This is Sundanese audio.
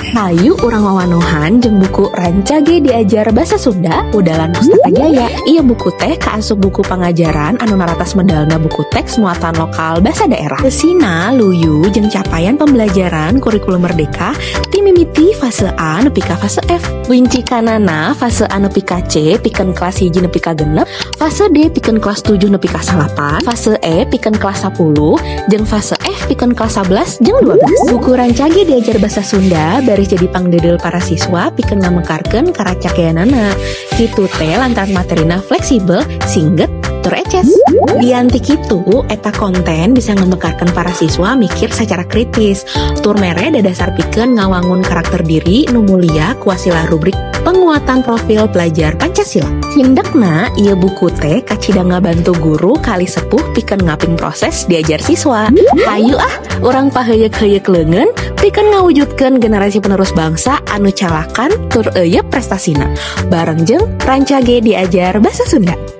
Hayu urang wawanohan jeung buku Rancage Diajar Basa Sunda udalan Pustaka Jaya. Ieu buku teh kaasup buku pangajaran anu naratas medalna buku teks muatan lokal basa daerah. Eusina luyu jeung capaian pembelajaran kurikulum merdeka ti mimiti fase A nepi ka fase F. Wincikanana fase A nepi ka C pikeun kelas 1 nepi ka 6, fase D pikeun kelas 7 nepi ka 9, fase E pikeun kelas 10, jeung fase F pikeun kelas 11 jeung 12. Buku Rancage Diajar Basa Sunda baris jadi pangdeudeul para siswa pikeun ngamekarkeun karacakeanana. Kitu teh lantaran materina fleksibel, singget, tur eces. Lian ti kitu, eta konten bisa ngamekarkeun para siswa mikir secara kritis. Tur mere dasar pikeun ngawangun karakter diri nu mulia ku wasilah rubrik penguatan profil pelajar Pancasila. Cindekna ieu buku teh kacida ngabantu guru kali sepuh pikeun ngaping proses diajar siswa. Hayu ah, urang paheuyeuk-heuyeuk leungeun pikeun ngawujudkeun generasi penerus bangsa anu calakan tur euyeup prestasina. Bareng jeung Rancage Diajar Basa Sunda.